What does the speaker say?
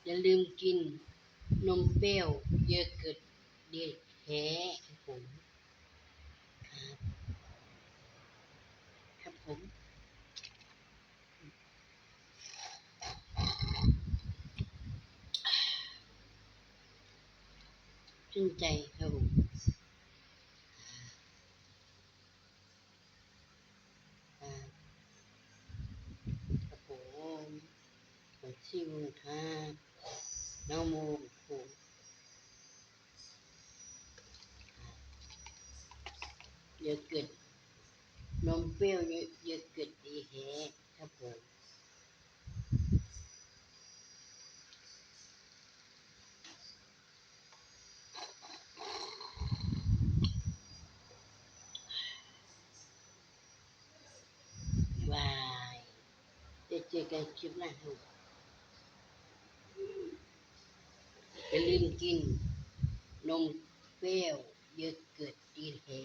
ຢ່າລືມກິນນົມເປ້ວເຢີເກີດເດແທ້ ຄັບຜົມ ຄັບ ຄັບຜົມ ຊື່ນໃຈຄັບຜົມ. ອ່າ ຄັບຜົມ ຂໍຊິມຄັບ ນ້ອງໂມ ເຢີເກີດ ນົມເປ້ວເຢີເກີດເດແທ້ ຄັບຜົມ. ບາຍບາຍ ຈະເຈີກັນຄລິບໜ້າເນາະ. ຢ່າລືມກິນນົມເປ້ວເຢີເກີດດີແທ້.